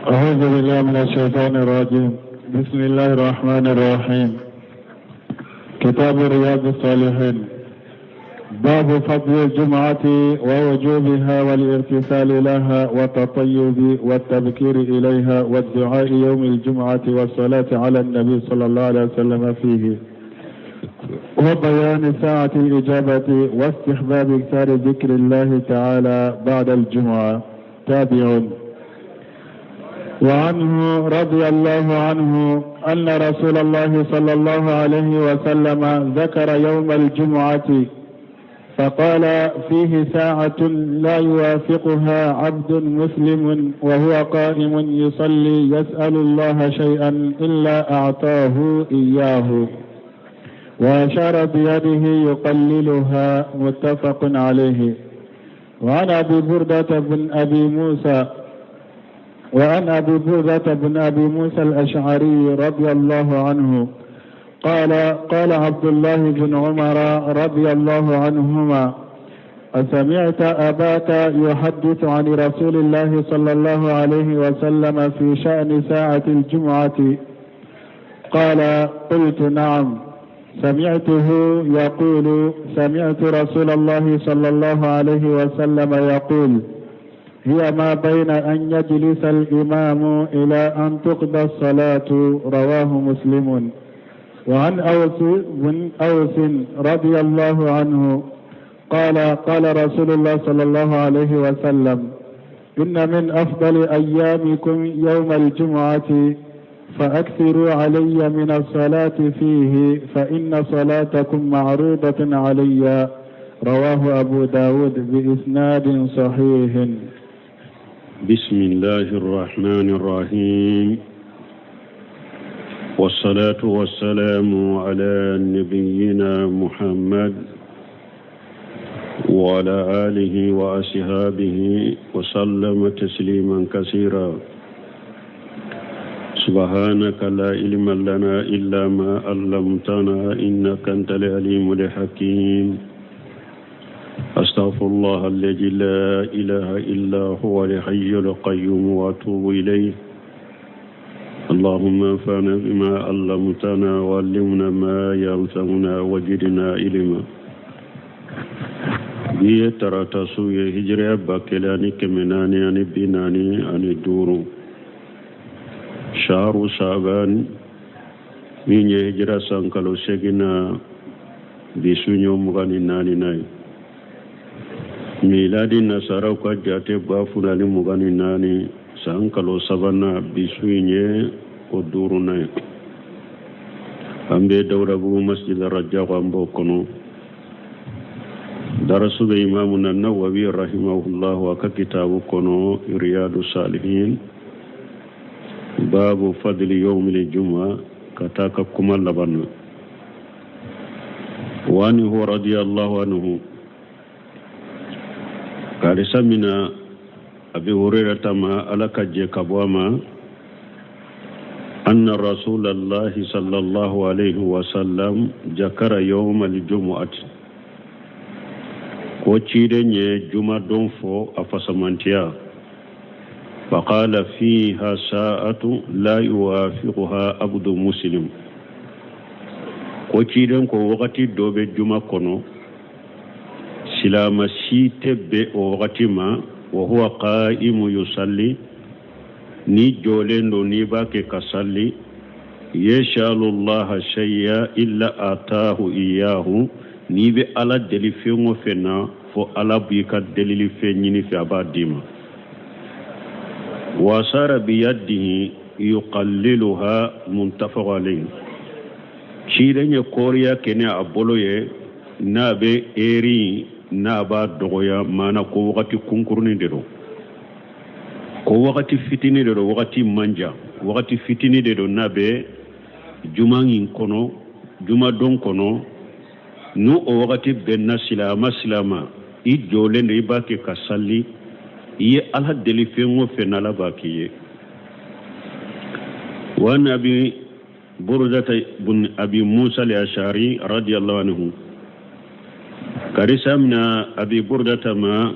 أعوذ بالله من الشيطان الرجيم. بسم الله الرحمن الرحيم. كتاب رياض الصالحين. باب فضل الجمعة ووجوبها والاغتسال لها والتطيب والتبكير إليها والدعاء يوم الجمعة والصلاة على النبي صلى الله عليه وسلم فيه، وبيان ساعة الإجابة واستحباب إكثار ذكر الله تعالى بعد الجمعة. تابع. وعنه رضي الله عنه أن رسول الله صلى الله عليه وسلم ذكر يوم الجمعة فقال: فيه ساعة لا يوافقها عبد مسلم وهو قائم يصلي يسأل الله شيئا إلا أعطاه إياه، وأشار بيده يقللها. متفق عليه. وعن أبي بردة بن أبي موسى وعن أبي بردة بن أبي موسى الأشعري رضي الله عنه قال: قال عبد الله بن عمر رضي الله عنهما: أسمعت أباك يحدث عن رسول الله صلى الله عليه وسلم في شأن ساعة الجمعة؟ قال: قلت: نعم، سمعته يقول: سمعت رسول الله صلى الله عليه وسلم يقول: هي ما بين أن يجلس الإمام إلى أن تقضى الصلاة. رواه مسلم. وعن أوس بن أوس رضي الله عنه قال: قال رسول الله صلى الله عليه وسلم: إن من أفضل أيامكم يوم الجمعة، فأكثروا علي من الصلاة فيه، فإن صلاتكم معروضة علي. رواه أبو داود بإسناد صحيح. بسم الله الرحمن الرحيم، والصلاة والسلام على نبينا محمد وعلى آله وأصحابه وسلم تسليما كثيرا. سبحانك لا علم لنا إلا ما علمتنا إنك أنت العليم الحكيم. أستغفر الله الذي لا إله إلا هو الحي القيوم وأتوب إليه. اللهم انفعنا بما علمتنا وعلمنا ما ينفعنا وزدنا علما. Bi ye tarata su ye, hijiriya 1445, shaharu saban, min ye hijira san kalo seginna, bi su ɲɔ 24nan ye. Miladi nasaraw ka jate 2024 san kalo sabanan, bi su in ye o duurunan ye. An bɛ Dawudabugu Masjid Rajago, an b'o kɔnɔ. Darasu bɛ imamu na Nawawi rahimahullahu a ka kitabu kɔnɔ Riyadu Salihin, babu fadli yawmil juma, ka taa ka kuma laban na. Wa anhu radiyallahu anhu, karisa mina Abi Hurairata ma, Ala ka jɛ ka bɔ a ma, anna rasulallahi sallallahu alaihi wasallam jakara yawmal jumu'ati, ko ciden ye jumadon fɔ a fasamantiya. Faqala fiha sa'atu la yuwafiquha abdu muslim, ko ciden ko wagati dɔ bɛ juma kɔnɔ, silama si tɛ bɛn o wagati ma, wa huwa qa'imu yusalli, ni jɔlen don n'i b'a kɛ ka salli, yas'alullaha shay'a illa atahu iyahu, n'i bɛ Ala deli fɛn o fɛn na, fo Ala b'i ka delili fɛn ɲini fɛ, a b'a d'i ma. Wa sara biyadihi yuqalliluha. Muttafaq alayhi. Ciden ye kɔriya kɛ ni a bolo ye, n'a bɛ eri n'a b'a dɔgɔya, maana ko wagati kunkurunin de don, ko wagati fitinin de don, wagati man jan, wagati fitinin de don n'a bɛ juma in kɔnɔ, jumadon kɔnɔ. N'o o wagati bɛnna silama silama, i jɔlen don, i b'a kɛ ka sali, i ye Ala deli fɛn o fɛn, Ala b'a k'i ye. Wa Abi Burudata bun Abi Musa al-Ashari radiyallahu anhu, karisa mina Abi Burdata ma.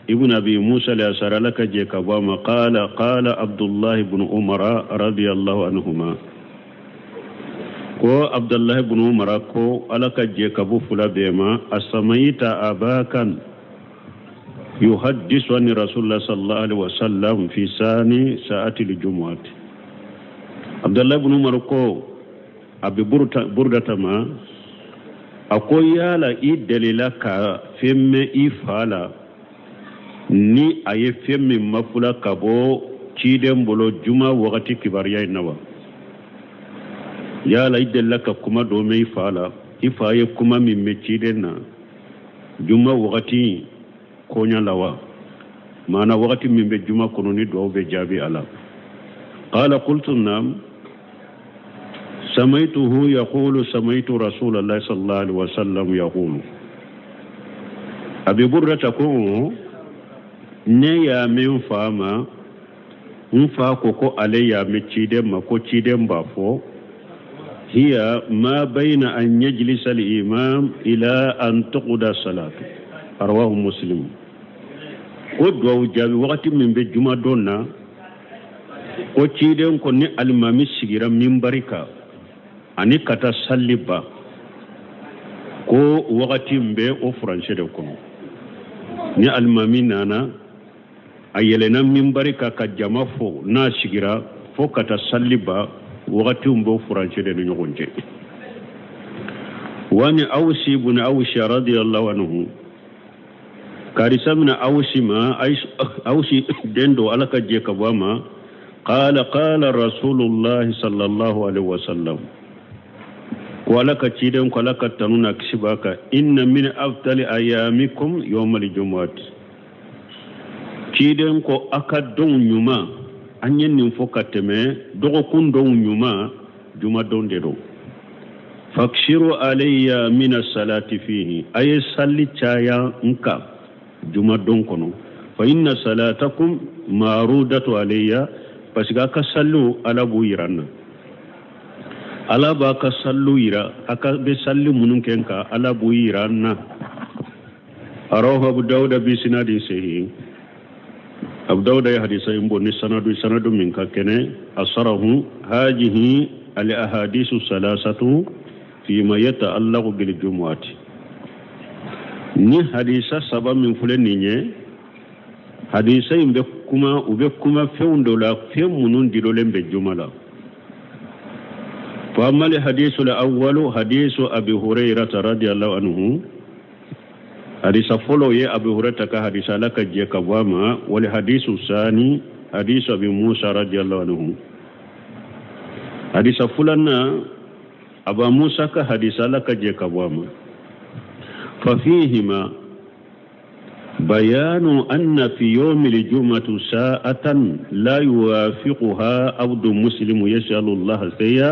Ibn Abi Musa al-Ashari ala ka jɛ ka bɔ a ma qala qala Abdullah ibn Umar radiyallahu anhuma ko Abdullah ibn Umar ko ala ka jɛ ka bɔ fula bɛɛ ma asamaita abakan yuhaddisu an rasulullah sallallahu alaihi wasallam fi sani sa'ati al-jumu'ati Abdullah ibn Umar ko Abi Burdata ma a ko yala i delila ka fɛn mɛn i fa la ni a ye fɛn min mafula ka bɔ ciden bolo juma wagati kibaruya in na wa yala i delila ka kuma dɔ mɛn i fa la i fa ye kuma min mɛn ciden na juma wagati koɲa la wa maana wagati min bɛ juma kɔnɔ ni duwawu bɛ jaabi a la qala qultu nam samaituhu yaqulu samaitu rasulallahi sallallahu alaihi wasallam yaqulu abi burdata ko ne y'a mɛn fa ma n fa ko ko ale y'a mɛn ciden ma ko ciden b'a fɔ hiya ma bayna an yajlisa al-imam ila an tuqda salatu rawahu muslim ko duwawu jaabi wagati min bɛ jumadon na ko ciden ko ni alimami sigira minbari kan ani ka taa sali ban ko wagati min bɛ o furancɛ de kɔnɔ ni alimami nana a yɛlɛnna minbari kan ka jama fo n'a sigira fo ka taa sali ban wagati min b'o furancɛ de ni ɲɔgɔn cɛ wa ani awusi bun awusi radiyallahu anhu karisa mina awusi ma awusi den don ala ka jɛ ka bɔ a ma qala qala rasulullahi sallallahu alaihi wasallam ko ala ka ciden ko ala ka tanu na kisi b'a kan inna min afdali ayamikum yawmal jumu'ati ciden ko a ka donw ɲuman an ye nin fɔ ka tɛmɛ dɔgɔkun donw ɲuman jumadon de don faksiru alayya mina salati fihi a ye sali caya n kan jumadon kɔnɔ fa inna salatakum marudatu alayya parce que a ka saliw ala b'u yira n na ala b'a ka saliw yira a ka bɛ sali minnu kɛ n kan ala b'u yira n na rawahu abu dawuda bi sinadin sahih abu dawuda ye hadisa in bɔ ni sanadu sanadu min ka kɛnɛ asarahu hajihi al ahadisu salasatu fima yata'allaqu bil jumu'ati ni hadisa saba min filɛ nin ye hadisa in bɛ kuma u bɛ kuma fɛnw dɔ la fɛn minnu dilolen bɛ juma la fa amal hadisu al awwalu hadisu abi hurairata radiyallahu anhu hadisa fɔlɔ ye abu hurairata ka hadisa ala ka jɛ ka bɔ a ma wal hadisu sani hadisu abi musa radiyallahu anhu hadisa filanan aba musa ka hadisa ala ka jɛ ka bɔ a ma fa fihima bayanu anna fi yawmi al-jum'ati sa'atan la yuwafiquha abdu muslimu yas'alu Allah shay'a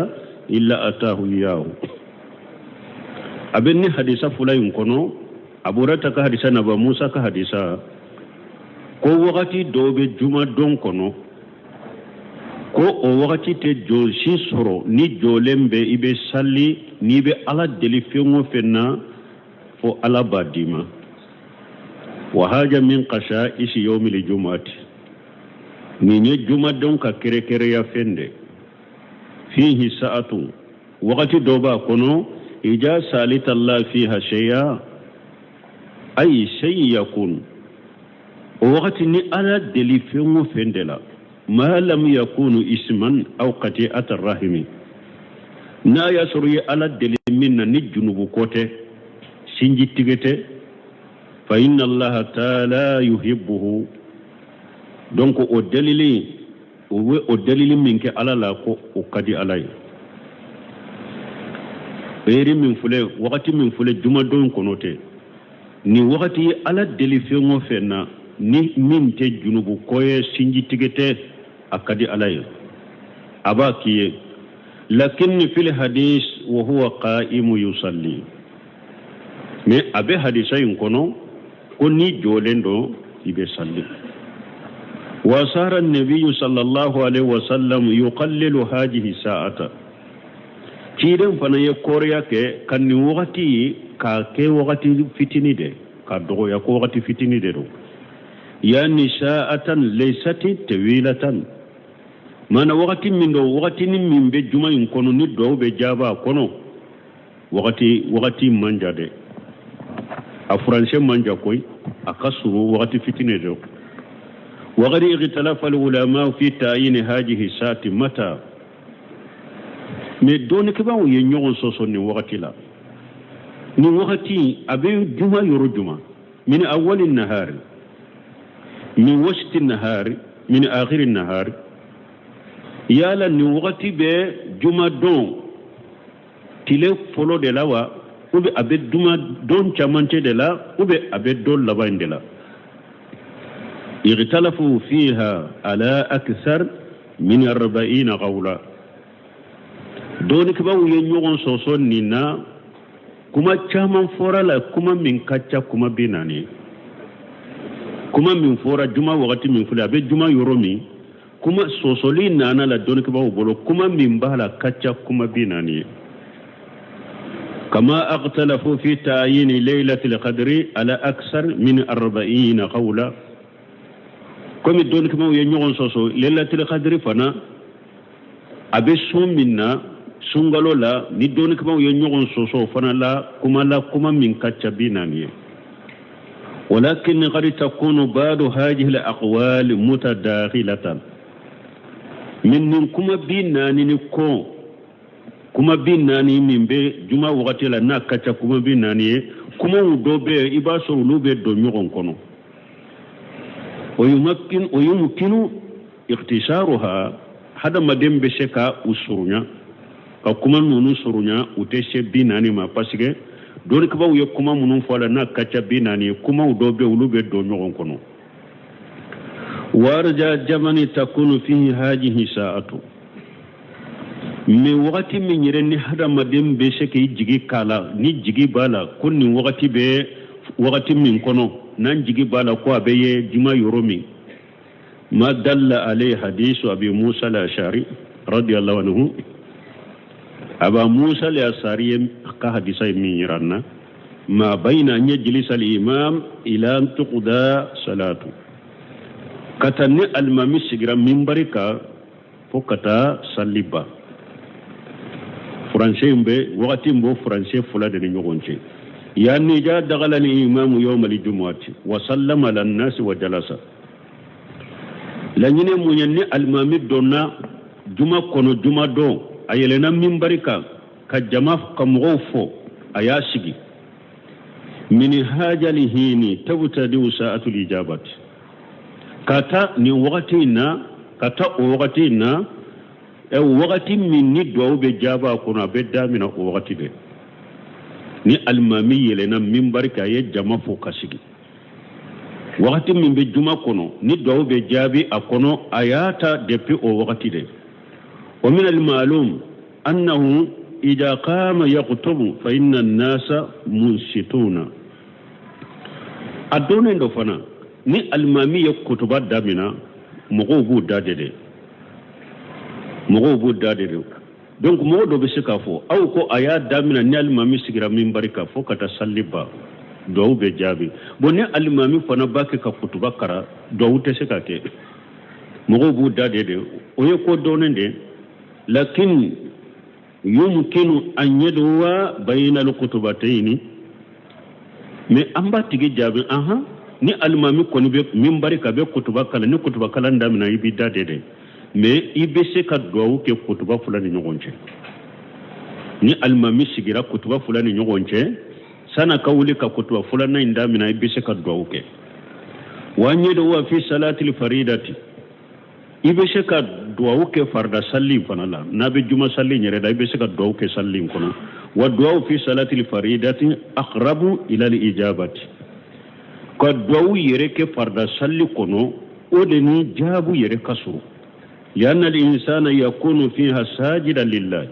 illa atahu iyyahu a bɛ ni hadisa fila in kɔnɔ abu hurairata ka hadisa n'aba musa ka hadisa ko wagati dɔw bɛ jumadon kɔnɔ ko o wagati tɛ jɔn si sɔrɔ ni jɔlen bɛ i bɛ sali n'i bɛ ala deli fɛn o fɛn na fo ala b'a d'i ma wa haja min kasa'isi yawmil jumu'ati nin ye jumadon ka kɛrɛkɛrɛya fɛn de fihi sa'atu wagati dɔ b'a kɔnɔ ija salita Allah fiha shay'a ay shay yakun o wagati ni ala deli fɛn o fɛn de la ma lam yakunu isman aw qati'ata rahimi n'a y'a sɔrɔ i ye ala deli min na ni junubu ko tɛ sinji tigɛ tɛ fa inna allaha taala yuhibbuhu donc o delili o bɛ o delili min kɛ ala la ko o ka di ala ye heure min filɛ wagati min filɛ jumadon kɔnɔ tɛ nin wagati ye ala deli fɛn o fɛn na ni min tɛ junubu ko ye sinji tigɛ tɛ a ka di ala ye a b'a k'i ye lakin fil hadis wa huwa qa'imu yusalli mais a bɛ hadisa in kɔnɔ ko n'i jɔlen don i bɛ sali wa sara nabiyu sallallahu alaihi wasallam yuqallilu hajihi sa'ata ciden fana ye kɔrɔya kɛ ka nin wagati k'a kɛ wagati fitini de k'a dɔgɔya ko wagati fitini de don Yani sa'atan laysat tawilatan, mana wagati min don, wagatinin min bɛ juma in kɔnɔ ni duwawu bɛ jaaba a kɔnɔ, wagati man jan dɛ, a furancɛ man jan koyi, a ka surun, wagati fitinin de don. Waqad ikhtalafa al-ulama fi ta'yin hadhihi sa'ati mata, mais dɔnnikɛbaaw ye ɲɔgɔn sɔsɔ nin wagati la, nin wagati a bɛ juma yɔrɔ juma, min awwali nahari, min wasti nahari, min akhiri nahari, yala nin wagati bɛ juma don tile fɔlɔ de la wa, ou bien a bɛ juma don camancɛ de la, ou bien a bɛ don laban in de la. Ikhtalafu fiha ala akthar min arba'ina qawla, dɔnnikɛbaaw ye ɲɔgɔn sɔsɔ nin na, kuma caman fɔra la, kuma min ka ca kuma 40, kuma min fɔra juma wagati min filɛ, a bɛ juma yɔrɔ min, kuma sɔsɔli nana la dɔnnikɛbaaw bolo, kuma min b'a la ka ca kuma 40 ye. Kama akhtalafu fi ta'yini laylatil qadri ala aksar min arba'ina qawla, komi dɔnnikɛbaaw ye ɲɔgɔn sɔsɔ laylatil qadri fana a bɛ sun min na sunkalo la, ni dɔnnikɛbaaw ye ɲɔgɔn sɔsɔ o fana la, kuma la, kuma min ka ca 40 ye. Walakin qad takunu ba'du hadhihi al-aqwal mutadakhilatan, min nin kuma 40 ni kɔ, kuma 40 min bɛ juma wagati la n'a ka ca kuma 40 ye, kumaw dɔ bɛ yen i b'a sɔrɔ olu bɛ don ɲɔgɔn kɔnɔ. O yumkinu ikhtisaruha, hadamaden bɛ se ka u surunya, ka kuma ninnu surunya, u tɛ se 40 ma, parce que dɔnnikɛbaaw ye kuma minnu fɔ a la n'a ka ca 40 ye, kumaw dɔ bɛ yen olu bɛ don ɲɔgɔn kɔnɔ. Warja jamani takunu fihi hajihi sa'atu, mais wagati min yɛrɛ ni hadamaden bɛ se k'i jigi k'a la, ni jigi b'a la ko nin wagati bɛ wagati min kɔnɔ, n'an jigi b'a la ko a bɛ ye juma yɔrɔ min, ma dalla alayhi hadisu abi musa al-ashari radiyallahu anhu, aba musa al-ashari ye ka hadisa ye min yira an na, ma bayna an yajlisa al-imam ila an tuqda salatu, ka taa ni alimami sigira minbari kan fo ka taa sali ban. Furancɛ in bɛ wagati in b'o furancɛ fila de ni ɲɔgɔn cɛ. Yani ja dagala ni imamu yawma al-jumu'ati wa sallama ala nasi wa jalasa, laɲini mun ye ni alimami donna juma kɔnɔ, juma don a yɛlɛnna minbari kan ka jama ka mɔgɔw fo, a y'a sigi. Min hajali hini tabtadi'u sa'atul ijabati, ka taa nin wagati in na, ka taa o wagati in na, wagati min ni duwawu bɛ jaaba a kɔnɔ, a bɛ daminɛ o wagati de. Ni alimami yɛlɛnna minbari kan, a ye jama fo ka sigi, wagati min bɛ juma kɔnɔ ni duwawu bɛ jaabi a kɔnɔ, a y'a ta depuis o wagati de. Wa min al-ma'lum annahu idha qama yakhutubu fa inna an-nasa munsituna, a donnen dɔ fana ni alimami ye kutuba damina, mɔgɔw b'u da de dɛ, mɔgɔw b'u da de dɛ. Donc mɔgɔ dɔ bɛ se k'a fɔ aw ko a y'a damina ni alimami sigira minbari kan fo ka taa sali ban, duwawu bɛ jaabi. Bon ni alimami fana b'a kɛ ka kutuba karan, duwawu tɛ se ka kɛ, mɔgɔw b'u da de dɛ, o ye ko dɔnnen de. Lakin yumkinu an yad'uwa bayna al-kutubatayni, mais an b'a tigi jaabi, ahan, ni alimami kɔni bɛ minbari kan, bɛ kutuba kalan, ni kutuba kalan daminɛ i b'i da de dɛ, mais i bɛ se ka duwawu kɛ kutuba fila ni ɲɔgɔn cɛ. Ni alimami sigira kutuba fila ni ɲɔgɔn cɛ, san'a ka wuli ka kutuba filanan in daminɛ, i bɛ se ka duwawu kɛ. Wa an yad'uwa fi salatil faridati, i bɛ se ka duwawu kɛ farida sali in fana la, n'a bɛ juma sali in yɛrɛ la, i bɛ se ka duwawu kɛ sali in kɔnɔ. Wa duwawu fi salatil faridati aqrabu ila al ijabati, ka duwawu yɛrɛ kɛ farida sali kɔnɔ, o de ni jaabu yɛrɛ ka surun. Lianna al insana yakunu fiha sajidan lillahi,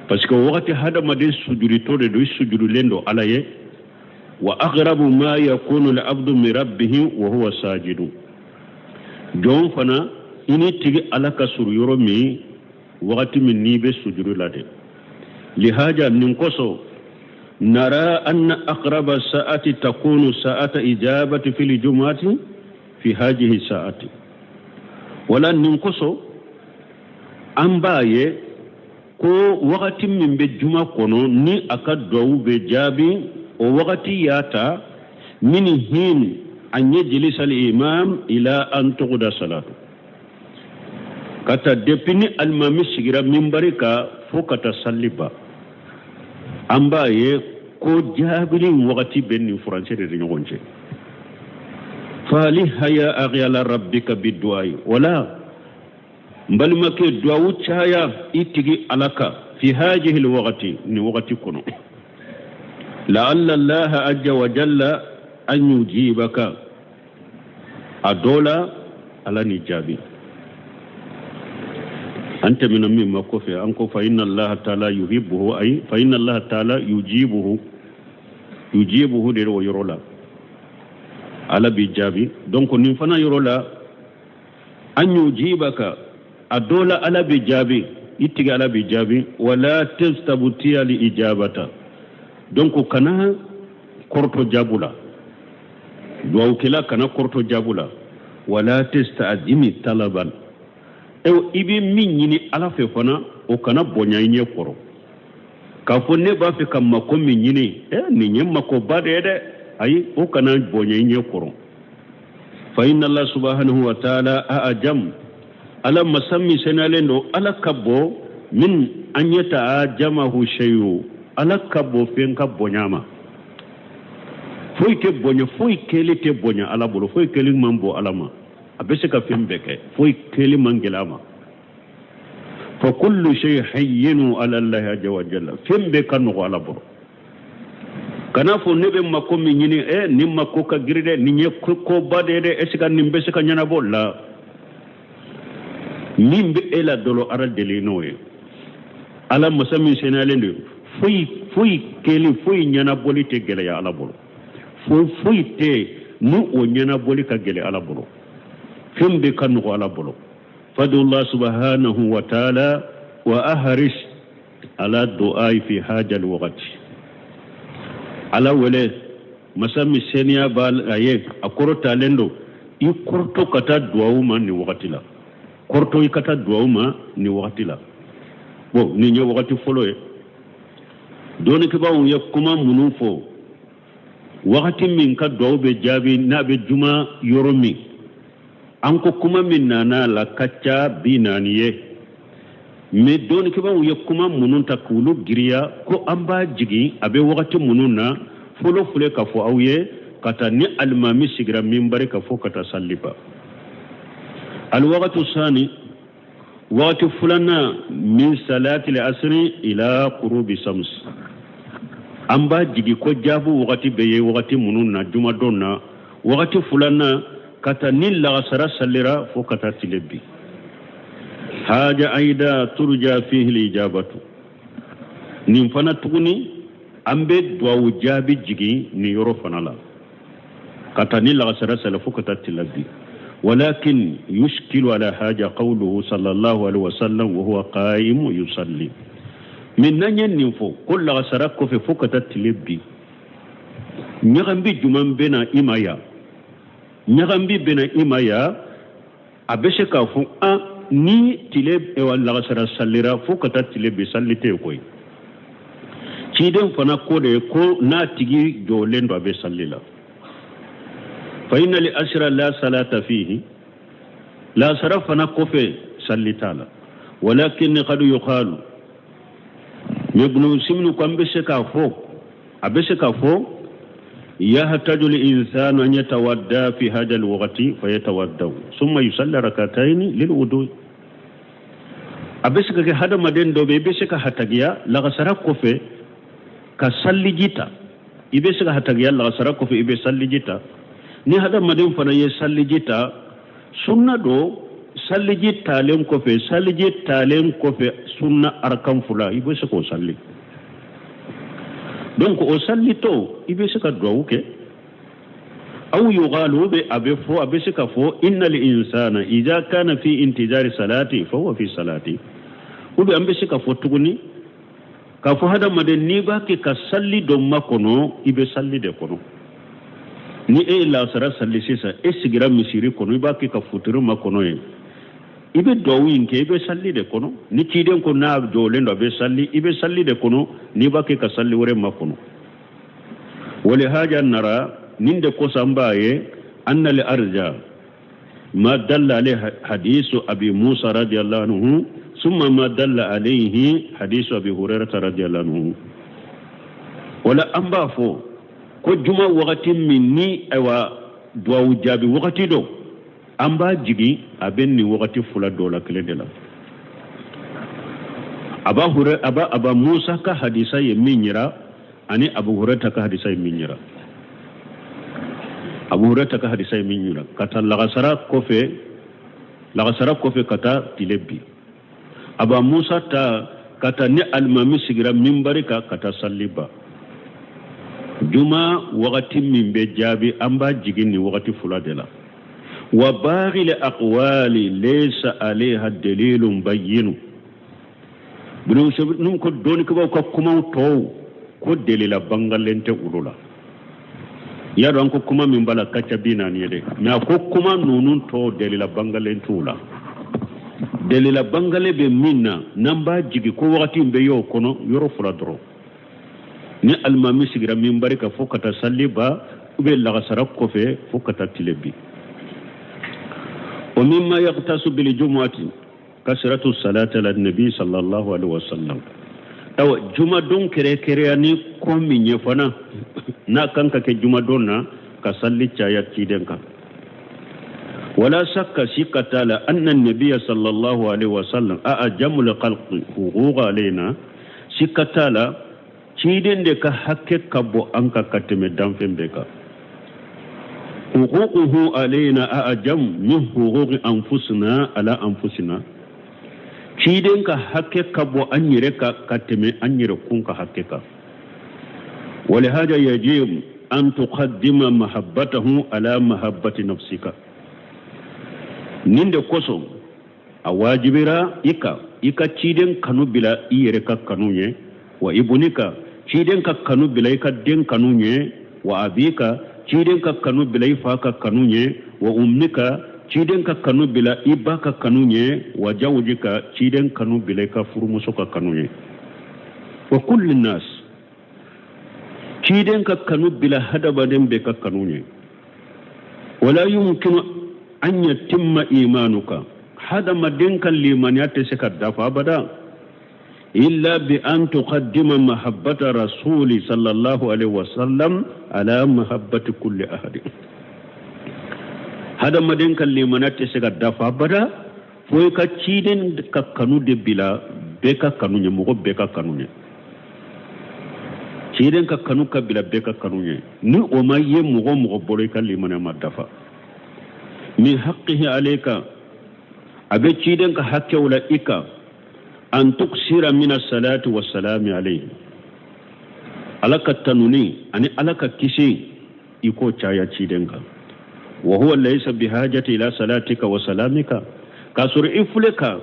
parce que wagati hadamaden sujuditɔ de don, i sujudulen don Ala ye. Wa aqrabu ma yakunu al abdu min rabbihi wa huwa sajidu, jɔn fana i ni tigi Ala ka surun yɔrɔ min, wagati min n'i bɛ sujudu la de. Lihaja nin kosɔn, nara anna aqraba sa'ati takunu sa'ata ijabati fil jumu'ati Fi hajihi saati wala nin kosɔn an b'a ye ko wagati min bɛ juma kɔnɔ ni a ka duwawu bɛ jaabi o wagati y'a ta min hin an yajlisa al imam ila an tuqda salatu ka ta depuis ni alimami sigira minbari kan fo ka taa sali ban an b'a ye ko jaabili wagati bɛ nin furancɛ de ni ɲɔgɔn cɛ fa alih ya akhi ala rabbika bidu'ai wala n balimakɛ duwawu caya i tigi ala kan fi hajihi lwagati nin wagati kɔnɔ laalla allaha azza wa jalla an yujibaka a dɔ la ala n'i jaabi an tɛmɛna min ma kɔfɛ an ko fa inna allaha taala yuhibbuhu ayi fa inna allaha taala yujibuhu yujibuhu de o yɔrɔ la ala b'i jaabi donc nin fana yɔrɔ la an yujibaka a dɔ la ala b'i jaabi i tigi ala b'i jaabi wala tastabti'a li ijabata donc kana kɔrɔtɔ jaabu la duwawukɛla kana kɔrɔtɔ jaabu la wala tasta'zimi talaban ewa i bɛ min ɲini ala fɛ fana o kana bonya i ɲɛ kɔrɔ k'a fɔ ne b'a fɛ ka mako min ɲini ɛ nin ye makoba de ye dɛ ayi o kana bonya i ɲɛ kɔrɔ fa inna allah subhanahu wa ta'ala a'jam ala masa min seniyalen don ala ka bon min an yata'ajamahu shay'u ala ka bon fɛn ka bonya ma foyi tɛ bonya foyi kɛli tɛ bonya ala bolo foyi kɛli man bon ala ma a bɛ se ka fɛn bɛɛ kɛ foyi kɛli man gɛlɛ a ma fa kullu shay hayyinu ala allahi azza wa jalla fɛn bɛɛ ka nɔgɔ ala bolo kana fɔ ne bɛ mako min ɲini ɛ nin mako ka girin dɛ nin ye koba de ye dɛ est ce que nin bɛ se ka ɲɛnabɔ la min bɛ e la dɔrɔn ala deli n'o ye ala masa min seniyalen don foyi foyi kɛli foyi ɲɛnabɔli tɛ gɛlɛya ala bolo foyi foyi tɛ ni o ɲɛnabɔli ka gɛlɛ ala bolo fɛn bɛɛ ka nɔgɔ ala bolo fadullah subhanahu wa taala wa ahris ala du'ai fi hajal wagati ala wele masa min seniya b'a a ye a kɔrɔtalen don i kɔrɔtɔ ka taa duwawu ma nin wagati la kɔrɔtɔ i ka taa duwawu ma nin wagati la bon nin ye wagati fɔlɔ ye dɔnnikɛbaaw ye kuma minnu fɔ wagati min ka duwawu bɛ jaabi n'a bɛ juma yɔrɔ min an ko kuma min nana la ka ca 40 ye mais dɔnnikɛbaaw ye kuma minnu ta k'olu giriya ko an b'a jigin a bɛ wagati minnu na fɔlɔ filɛ k'a fɔ aw ye ka taa ni alimami sigira minbari kan fo ka taa sali ban alwagatu sani wagati filanan min salati asiri ila kurubi sams an b'a jigi ko jaabu wagati bɛ ye wagati minnu na jumadon na wagati filanan ka taa ni lagasara salira fo ka taa tile bin haja ayida turja fihi lijabatu nin fana tuguni an bɛ duwawu jaabi jigin nin yɔrɔ fana la ka taa ni lagasara sala fo ka taa tile bin walakin yushkilu ala haja qawluhu sallallahu alaihi wasallam wa huwa qa'im yusalli min n'an ye nin fɔ ko lagasara kɔfɛ fo ka taa tile bin ɲagambi jumɛn bɛ na i ma yan ɲagambi bɛ na i ma yan a bɛ se k'a fɔ an ni tile lagasara salira fo ka taa tile bin sali tɛ yen koyi ciden fana ko de ko n'a tigi jɔlen don a bɛ sali la fa inna li asira la salata fihi lasara fana kɔfɛ sali t'a la walakin qad yuqalu mais ibnu usayminu ko an bɛ se k'a fɔ a bɛ se k'a fɔ yahtaju l-insanu an yatawadda fi hada al-waqti fa yatawadda summa yusalli rakataini lil wudu a bɛ se ka kɛ hadamaden dɔ bɛ i bɛ se ka hatagiya lagasara kɔfɛ ka saliji ta i bɛ se ka hatagiya lagasara kɔfɛ i bɛ saliji ta ni hadamaden fana ye saliji ta sunna don saliji talen kɔfɛ saliji talen kɔfɛ sunna arakan fila i bɛ se k'o sali donc o salitɔ i bɛ se ka duwawu kɛ aw yuqalu bɛ a bɛ fɔ a bɛ se ka fɔ innal insana idha kana fi intizari salati fa huwa fi salati ou bien an bɛ se ka fɔ tuguni k'a fɔ hadamaden n'i b'a kɛ ka sali dɔ makɔnɔ i bɛ sali de kɔnɔ Ni e ye lasara sali sisan, e sigira misiri kɔnɔ, i b'a kɛ ka futiri makɔnɔ ye, i bɛ duwawu in kɛ, i bɛ sali de kɔnɔ. Ni ciden ko n'a jɔlen don a bɛ sali, i bɛ sali de kɔnɔ n'i b'a kɛ ka sali wɛrɛ makɔnɔ. Walihaja nara, nin de kosɔn an b'a ye anna al arja ma dalla alayhi hadisu Abi Musa radiyallahu anhu summa ma dalla alayhi hadisu Abi Hurairata radiyallahu anhu. Wala an b'a fɔ ko juma wagati min ni ayiwa duwawu jaabi wagati don, an b'a jigin a bɛ nin wagati fila dɔ la kelen de la. Aba Hure aba Aba Musa ka hadisa ye min yira ani Abu Hurairata ka hadisa ye min yira, Abu Hurairata ka hadisa ye min yira ka taa lagasara kɔfɛ, lagasara kɔfɛ ka taa tile bin. Aba Musa ta ka taa ni alimami sigira minbari kan ka taa sali ban. Juma wagati min bɛ jaabi, an b'a jigin nin wagati fila de la. Wa baaqi aqwali laysa alayha dalilun bayyinu. Bunu ko dɔnnikɛbaaw ka kumaw tɔw ko delila bangalen tɛ olu la. Y'a dɔn ko kuma min b'a la ka ca 40 ye dɛ, mɛ a ko kuma ninnu tɔw delila bangalen t'u la. Delila bangalen bɛ min na, n'an b'a jigin ko wagati in bɛ y'o kɔnɔ, yɔrɔ fila dɔrɔn. Ni alimami sigira minbari kan fo ka taa sali ban, ou bien lagasara kɔfɛ fo ka taa tile bin. Wa mimma yaqtasu bil jumu'ati kasratu salati ala nabi sallallahu alaihi wasallam. Awa jumadon kɛrɛkɛrɛya ni ko min ye fana n'a kan ka kɛ jumadon na ka sali caya ciden kan. Wala shakka, sikka t'a la, anna nabiya sallallahu alaihi wasallam a'jamul khalqi huquqa alaina. Sikka t'a la ciden de ka hakɛ ka bɔ an kan ka tɛmɛ danfɛn bɛɛ kan. Huququhu alaina a'jam min huquqi anfusina ala anfusina. Ciden ka hakɛ ka bɔ an yɛrɛ kan ka tɛmɛ an yɛrɛ kun ka hakɛ kan. Walihada yajib an tuqaddima mahabbatahu ala mahabbati nafsika. Nin de kosɔn a wajibira i kan i ka ciden kanu bila i yɛrɛ ka kanu ye, wa ibunika, ciden ka kanu bila i ka den kanu ye, wa abika, ciden ka kanu bila i fa ka kanu ye, wa ummika, ciden ka kanu bila i ba ka kanu ye, wa jawjika, ciden kanu bila i ka furumuso ka kanu ye, wa kulli nas, ciden ka kanu bila hadamaden bɛɛ ka kanu ye. Wala yumkinu an yatimma imanuka, hadamaden ka limaniya tɛ se ka dafa abada illa bi an tuqaddima mahabbata rasuli sallallahu alaihi wasallam ala mahabbati kulli ahadi. Hadamaden ka limaniya tɛ se ka dafa abada fo i ka ciden ka kanu de bila bɛɛ ka kanu ɲɛ, mɔgɔ bɛɛ ka kanu ɲɛ. Ciden ka kanu ka bila bɛɛ ka kanu ɲɛ. Ni o ma ye mɔgɔ mɔgɔ bolo, i ka limaniya ma dafa. Min haqqihi alayka, a bɛ ciden ka hakɛw la i kan, an tuksira mina salati wa salami alayhi, Ala ka tanuni ani Ala ka kisi i k'o caya ciden kan. Wa huwa laysa bihajati ila salatika wa salamika, k'a sɔrɔ i filɛ ka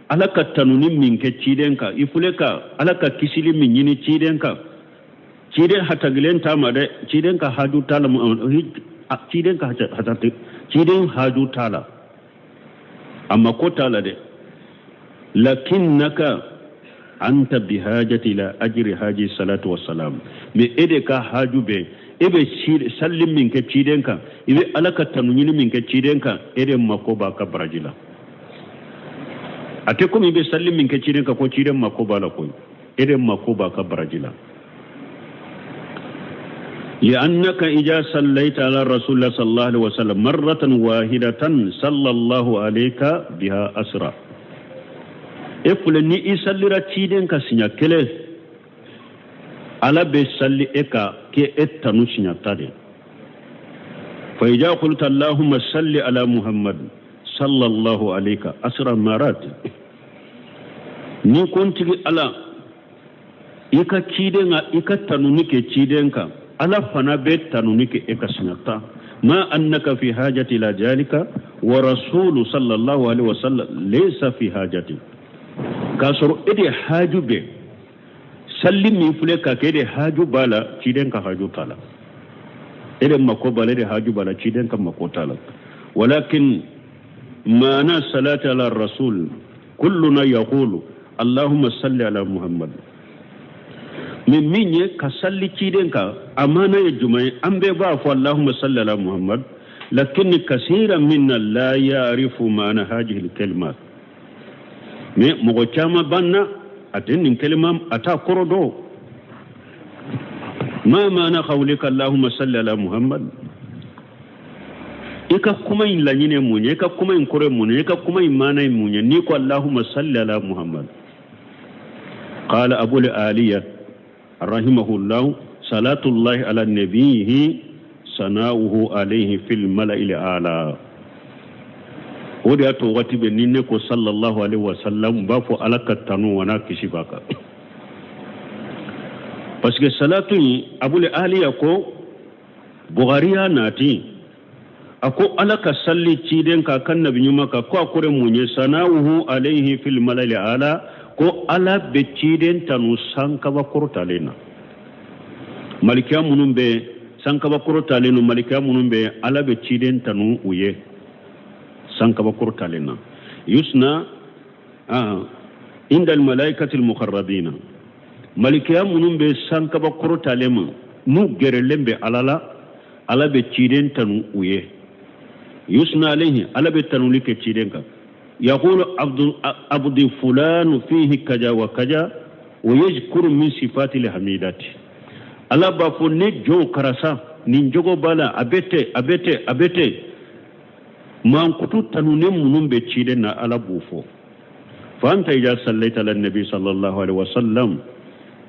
Ala ka tanuni min kɛ ciden kan, i filɛ ka Ala ka kisili min ɲini ciden kan, ciden hatagilen t'a ma dɛ, ciden ka haju t'a la, ciden ka hatati, ciden haju t'a la, a mako t'a la dɛ. Lakinnaka anta bihajati ila ajri haji salatu wassalam, mais e de ka haju bɛ, e bɛ salli min kɛ ciden kan, i bɛ Ala ka tanu ɲini min kɛ ciden kan, e de mako b'a ka baraji la. A tɛ komi i bɛ salli min kɛ ciden kan ko ciden mako b'a la koyi, e de mako b'a ka baraji la. لأنك إذا صليت على رسول الله صلى الله عليه وسلم مرة واحدة صلى الله عليك بها أسرا. E filɛ ni i sallira ciden ka siɲɛ kelen, Ala bɛ salli e ka k'e e tanu siɲɛ 10 de. Fa إذا قلت اللهم صل على محمد صلى الله عليك عشر مرات. Ni ko n tigi Ala, i ka ciden ka i ka tanuni kɛ ciden kan, Ala fana bɛ tanuni kɛ e ka siɲɛ 10. Ma annaka fi hajati ila jalika wa rasulu sallallahu alaihi wasallam laysa fi hajati. K'a sɔrɔ e de haju bɛ salli min filɛ ka kɛ, e de haju b'a la, ciden ka haju t'a la. E de mako b'a la, e de haju b'a la, ciden ka mako t'a la. Walakin maana salati ala rasul kulluna yaqulu allahumma salli ala muhammad. Mais min ye ka salli ciden kan, a maana ye jumɛn ye? An bɛɛ b'a fɔ allahumma salli ala muhammad, lakin kasira minna la ya'rifu maana hadihi alkalimat. Mais mɔgɔ caman b'an na, a tɛ nin kalima, a t'a kɔrɔ dɔn. Ma maana qawlika allahumma salli ala muhammad? I ka kuma in laɲini ye mun ye? I ka kuma in kɔrɔ ye mun ye? I ka kuma in maana ye mun ye n'i ko allahumma salli ala muhammad? Qala abul aliya rahimahullah, salatullahi ala nabiyihi sana'uhu alayhi fil mala'il ala. O de y'a to waati bɛ ni ne ko sallallahu alaihi wa sallam, n b'a fɔ ala ka tanu wa n'a kisi b'a kan, parce que salatu in, abul aliya ko, Bukhari y'a nati, a ko ala ka salli ciden kan, kan nabi ɲuman kan, ko a kɔrɔ mun ye? Sana'uhu alayhi fil mala'il ala, ko ala bɛ ciden tanu sankaba kɔrɔtalen na. Malikiya minnu bɛ sankaba kɔrɔtalen no, malikiya minnu bɛ, ala bɛ ciden tanu u ye sankaba kɔrɔtalen na. Yusna inda almalaikati almuqarrabina, malikiya minnu bɛ sankaba kɔrɔtalen ma, n'u gɛrɛlen bɛ ala la, ala bɛ ciden tanu u ye. Yusna alayhi, ala bɛ tanuli kɛ ciden kan. Yaqulu abdi fulanu fihi kaja wa kaja wa yajkuru min sifati alhamidati. Ala b'a fɔ ne jɔn karasa, nin jogo b'a la, a bɛ ten, a bɛ ten, a bɛ ten. Mankutu tanunen minnu bɛ ciden na, ala b'o fɔ. Fa anta ida sallaita ala nabi sallallahu alaihi wasallam,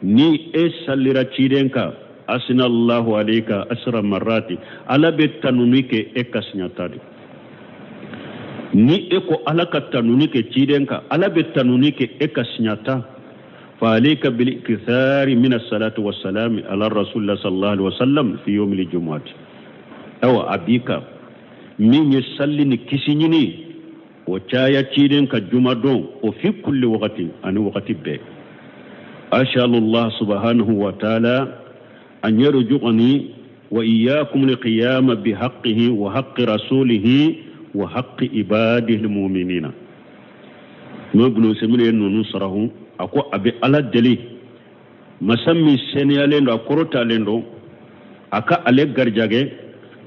ni e sallira ciden kan, asina allahu alayka asra marrati, ala bɛ tanuni kɛ e ka siɲɛ ta de. Ni e ko ala ka tanuni kɛ ciden kan, ala bɛ tanuni kɛ e ka siɲɛ ta. Fa alayka bil ikthari min as-salati was-salam ala rasulillah sallallahu alaihi wasallam fi yawmil jumu'ati. Awa, a b'i kan min ye salli ni kisi ɲini, o caya ciden ka juma don o, fi kulli wagati, ani wagati bɛɛ. Ashalullah subhanahu wa ta'ala an yarjuqani wa iyyakum liqiyama bihaqqihi wa haqqi rasulihi wa haqqi ibadihi almu'minina. N'o bunu semine ye ninnu sarahu, a ko a bɛ ala deli, masa min seniyalen don, a kɔrɔtalen don, a ka ale garijɛgɛ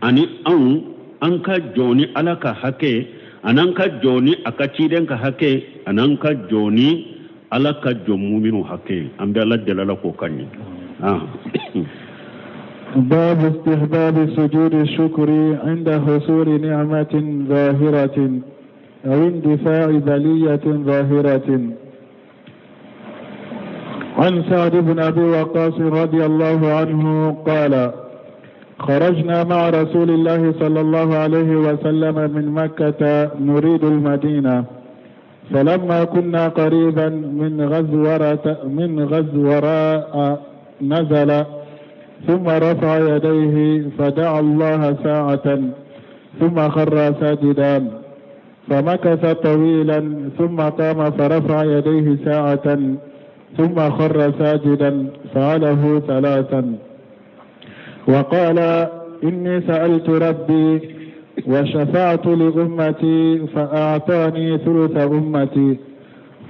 ani anw, an ka jɔ ni ala ka hakɛ, an'an ka jɔ ni a ka ciden ka hakɛ, an'an ka jɔ ni ala ka jɔ muminu hakɛ. An bɛ ala deli, ala k'o ka ɲɛ. باب استحباب سجود الشكر عند حصول نعمة ظاهرة أو اندفاع بلية ظاهرة. عن سعد بن أبي وقاص رضي الله عنه قال: خرجنا مع رسول الله صلى الله عليه وسلم من مكة نريد المدينة، فلما كنا قريبا من غزوراء نزل، ثم رفع يديه فدعا الله ساعة، ثم خر ساجدا، فمكث طويلا، ثم قام فرفع يديه ساعة، ثم خر ساجدا، فعله ثلاثا. وقال: إني سألت ربي وشفعت لأمتي فأعطاني ثلث أمتي،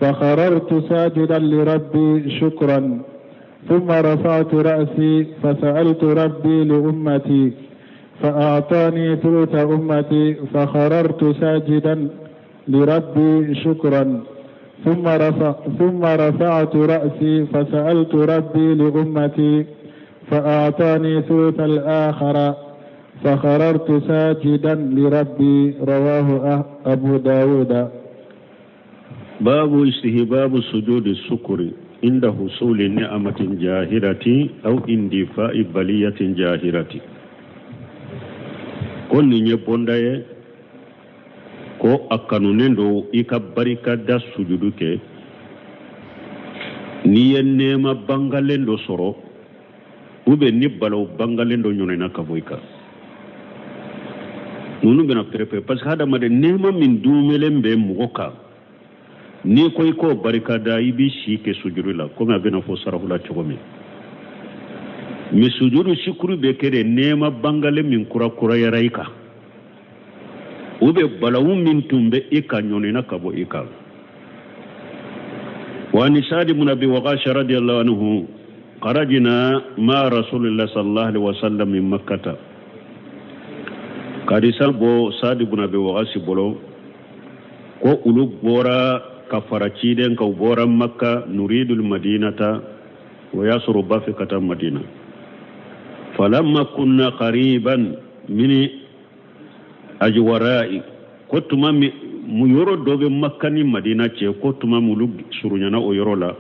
فخررت ساجدا لربي شكرا، ثم رفعت رأسي فسألت ربي لأمتي فأعطاني ثلث أمتي، فخررت ساجدا لربي شكرا، ثم رفعت رأسي فسألت ربي لأمتي فأعطاني ثلث الآخر، فخررت ساجدا لربي. رواه أبو داود. باب استحباب سجود الشكر عند حصول نعمة جاهرة أو اندفاع بلية جاهرة. Ko nin ye bonda ye, ko a kanunen don i ka barika da sujudu kɛ n'i ye nɛɛma bangalen dɔ sɔrɔ, ou bien ni balaw bangalen dɔ ɲɔnɛna ka bɔ i kan. Ninnu bɛna pɛrɛpɛrɛ, parce que hadamaden, nɛɛma min dumelen bɛ mɔgɔ kan, n'i ko i k'o barika da, i b'i si kɛ sujudu la, komi a bɛna fɔ sarafu la cogo min. Mais sujudu sukuru bɛ kɛ de nɛɛma bangalen min kurakurayara i kan ou bien balawu min tun bɛ i kan ɲɔnina ka bɔ i kan. Wa ani Sadi bun Abi Waqas radiyallahu anhu kharajna ma Rasulillah sallallahu alaihi wasallam min Makkata. Hadisa bɔ Sadi bun Abi Waqas bolo ko olu bɔra ka fara ciden kan, u bɔra Makka nuridul Madinata, o y'a sɔrɔ u b'a fɛ ka taa Madina. Falamma kunna qariban min ajwara'i, ko tuma min yɔrɔ dɔ bɛ Makka ni Madina cɛ, ko tuma min olu surunyana o yɔrɔ la,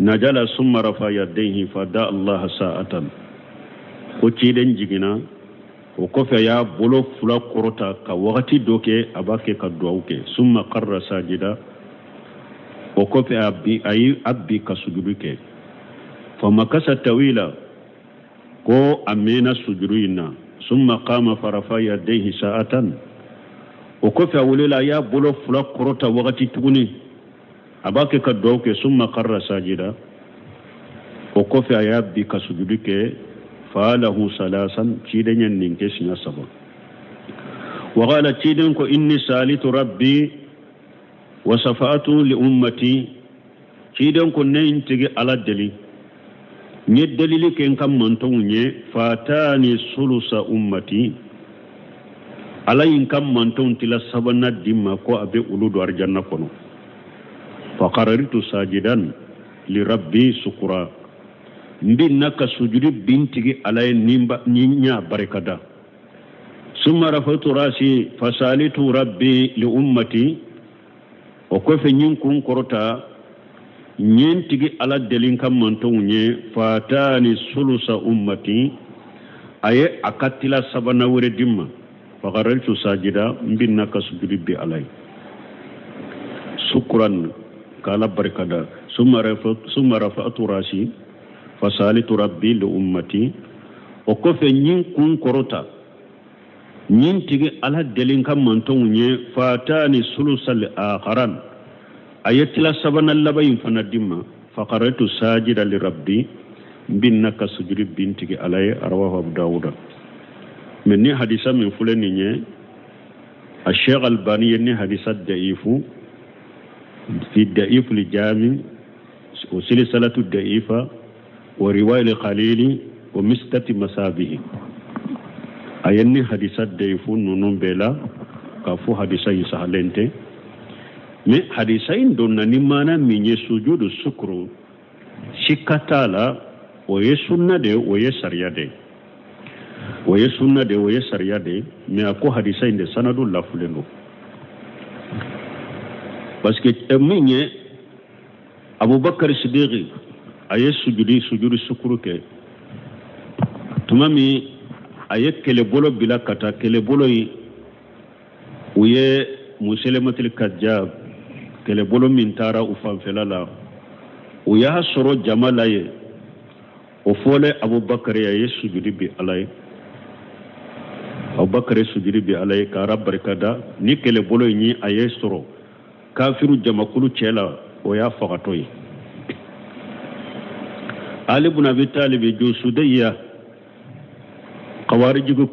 najala summa rafa yadayhi fa da Allah sa'atan, ko ciden jiginna o kɔfɛ a y'a bolo fila kɔrɔta ka wagati dɔ kɛ a b'a kɛ ka duwawu kɛ, summa qarra sajida, o kɔfɛ a ye a bi ka sujudu kɛ, famakasa tawila, ko a mɛnna sujudu in na, summa qama farafa yadayhi sa'atan, o kɔfɛ a wulila a y'a bolo fila kɔrɔta wagati tuguni a b'a kɛ ka duwawu kɛ, summa qarra sajida, o kɔfɛ a y'a bi ka sujudu kɛ, fa'alahu salasan, ciden ye nin kɛ siɲɛ saba. Wa qala, ciden ko inni salitu rabbi wa safa'atu li ummati, ciden ko ne n tigi Ala deli, n ye delili kɛ n ka mantɔnw ye, fatani sulusa ummati, Ala ye n ka mantɔnw tila sabanan di n ma ko a bɛ olu don arijanna kɔnɔ. Fa qarartu sajidan li rabbi sukura, n binna ka sujudi bin tigi Ala ye ni n y'a barika da. Summa rafatu rasi fasalitu rabbi li ummati, o kɔfɛ n ye n kun kɔrɔta n ye n tigi Ala deli n ka mantɔnw ye, fatani sulusa ummati, a ye a ka tila sabanan wɛrɛ di n ma, fakarartu sajida, n binna ka sujudi bi Ala ye sukuran, k'Ala barika da. Summa rafa'tu rasi fasalitu rabbi li ummati, o kɔfɛ n ye n kun kɔrɔta n ye n tigi Ala deli n ka mantɔnw ye, fatani sulusal akharan, a ye tila sabanan laban in fana di n ma, fakarartu sajida li rabbi, n binna ka sujudi bin n tigi Ala ye. Rawahu Abu Dawuda. Mais ni hadisa min filɛ nin ye, a Sheikh Albani ye ni hadisa da'ifu fi da'ifu li jami wa silsilatu da'ifa wa riwaya khalili wa mistati masabihi, a ye ni hadisa da'ifu ninnu bɛɛ la k'a fɔ hadisa in sahalen tɛ. Mais hadisa in donna ni maana min ye, sujudu sukuru sikka t'a la, o ye sunna de ye, o ye sariya de ye, o ye sunna de ye, o ye sariya de ye. Mais a ko hadisa in de sanadu lafulen don, parce que min ye Abubakar Sidiki a ye sujudi sukuru kɛ tuma min a ye kɛlɛbolo bila ka taa, kɛlɛbolo in u ye Muselematil Kajab, kɛlɛbolo min taara u fanfɛla la, u y'a sɔrɔ jama la ye, o fɔlen Abubakar a ye sujudi bi Ala ye, Abubakar ye sujudi bi Ala ye k'Ala barika da ni kɛlɛbolo in ye a ye sɔrɔ kafiru jamakulu cɛ la, o y'a fagatɔ ye. Ali bun Abi Talib Jusudeya kawarijigi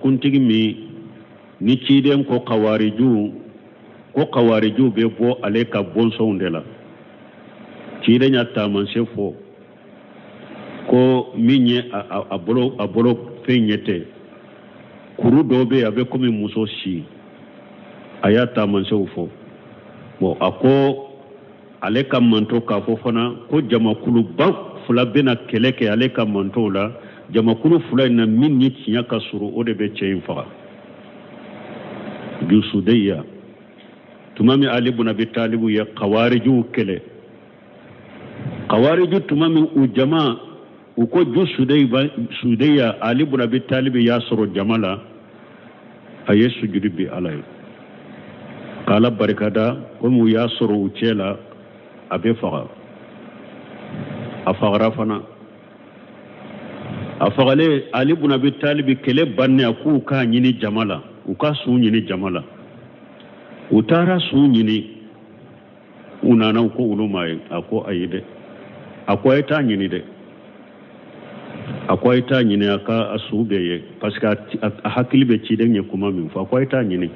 kuntigi min ni ciden ko kawariju, ko kawariju bɛ bɔ ale ka bɔnsɔnw de la, ciden y'a taamasiyɛn fɔ ko min ye a bolo fɛn ɲɛ tɛ, kuru dɔ bɛ yen a bɛ komi muso si, a y'a taamasiyɛnw fɔ. Bon, a ko ale ka manto k'a fɔ fana ko jamakuluba fila bɛna kɛlɛ kɛ ale ka mantow la, jamakulu fila in na min ni tiɲɛ ka surun o de bɛ cɛ in faga. Jusudeya tuma min Ali bun Abi Talibu ye kawarijuw kɛlɛ, kawariju tuma min u jama u ko Jusudeya, Ali bun Abi Talibu y'a sɔrɔ jama la, a ye sujudi bi Ala ye k'Ala barika da komi u y'a sɔrɔ u cɛ la, a bɛ faga. A fagara fana, a fagalen Ali bun Abi Talibu kɛlɛ bannen a k'u k'a ɲini jama la, u ka sun ɲini jama la, u taara sun ɲini, u nana u ko olu ma ye, a ko ayi dɛ, A ko a ye taa ɲini dɛ, a ko a ye taa ɲini a ka a su bɛ ye, parce que a hakili bɛ ciden ye kuma min fɔ. A ko a ye taa ɲini.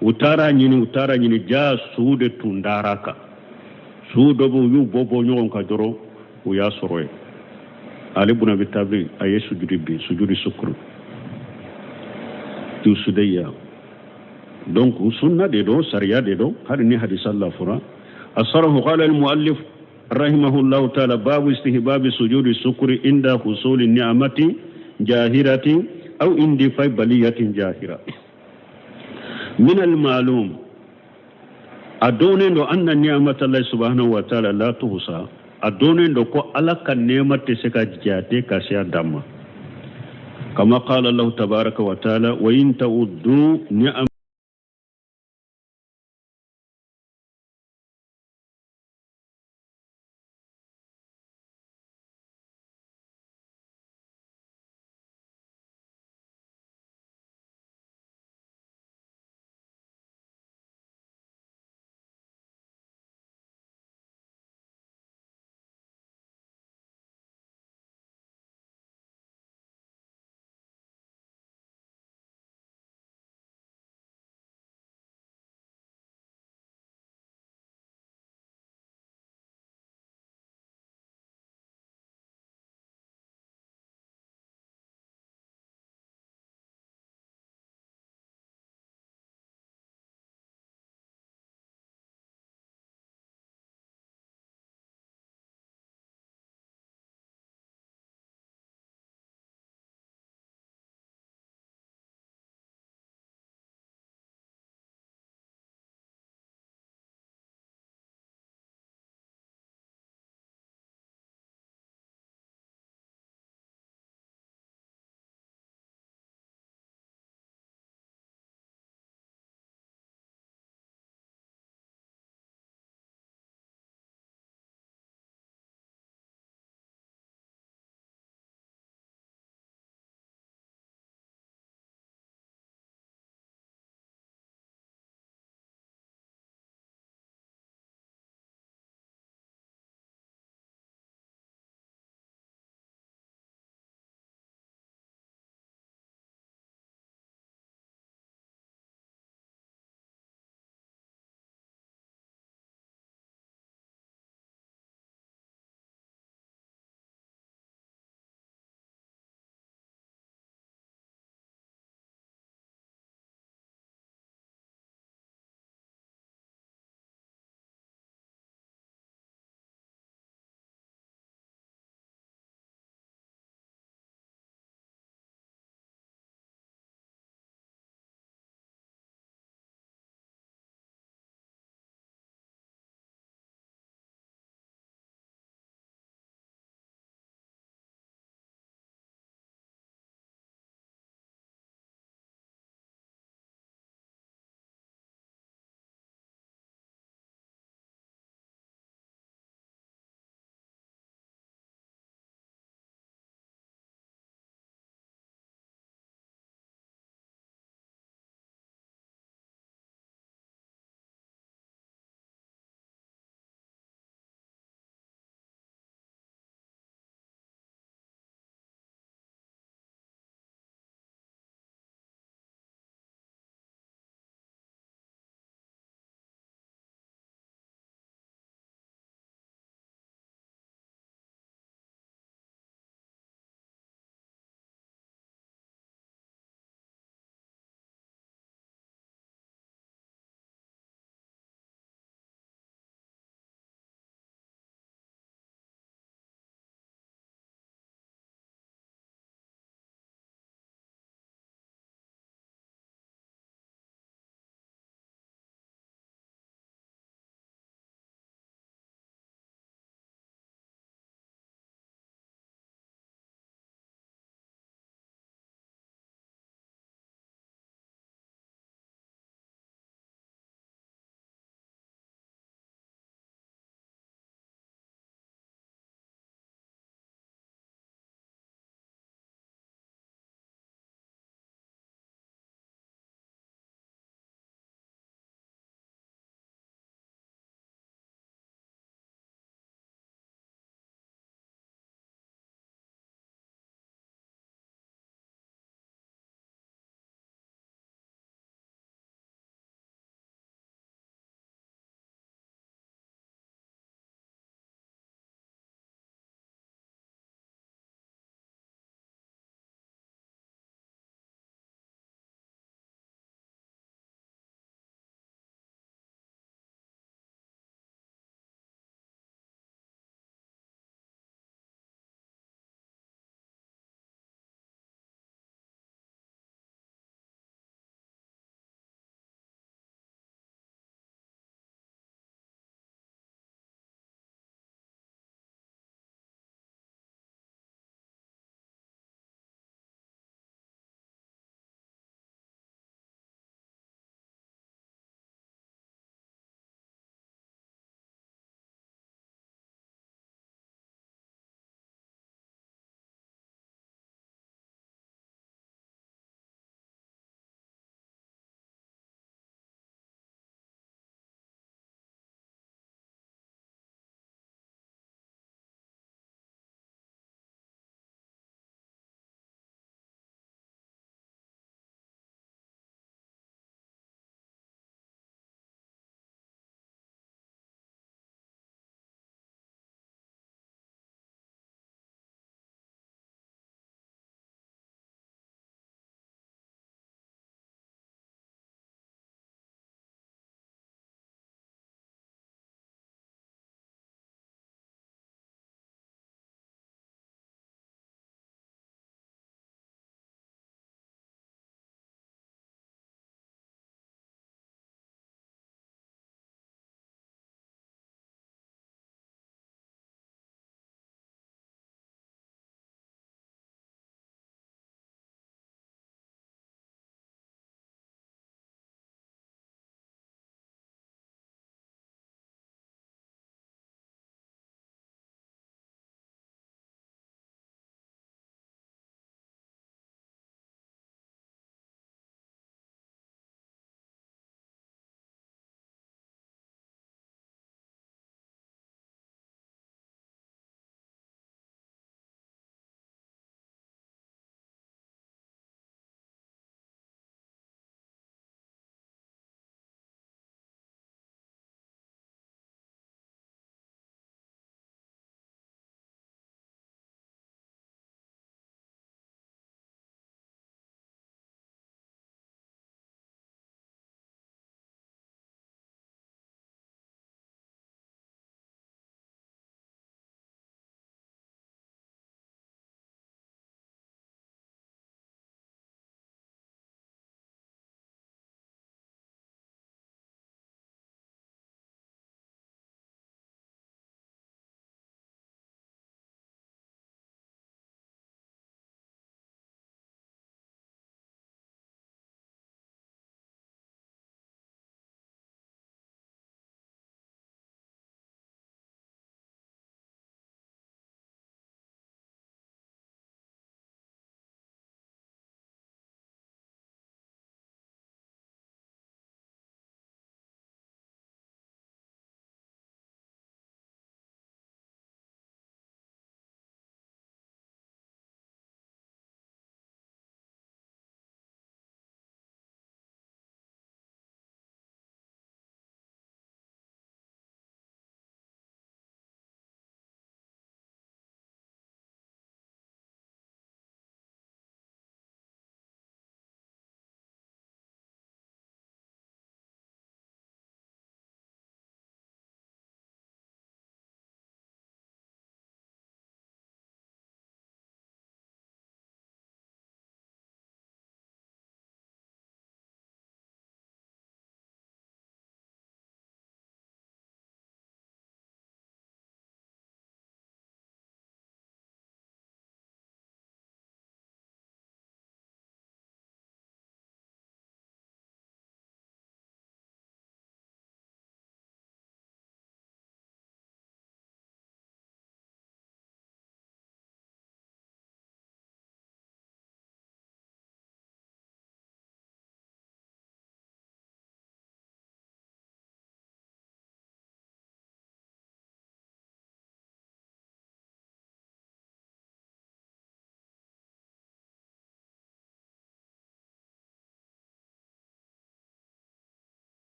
U taara ɲini, u taara ɲini, jaa su de tun dara kan. Su dɔ bɛ, u y'u bɔ bɔ ɲɔgɔn kan dɔrɔn, u y'a sɔrɔ yen. Ali bun Abi Talib a ye sujudi bin, sujudi sukuru jusudeya. Donc sunna de don, sariya de don, hali ni hadisa la fɔra. Asarahu qala al muallif rahimahullahu ta'ala babu istihbabi sujudi sukuri inda husuli ni'amati jahirati aw indifai baliyatin jahira. Min al ma'lum, a dɔnnen don, anna ni'amatallahi subhanahu wa ta'ala la tuhsa, a dɔnnen don ko Ala ka nɛɛma tɛ se ka jate ka se a dan ma. Kama qala Allahu tabaraka wa ta'ala wa in ta'uddu ni'am.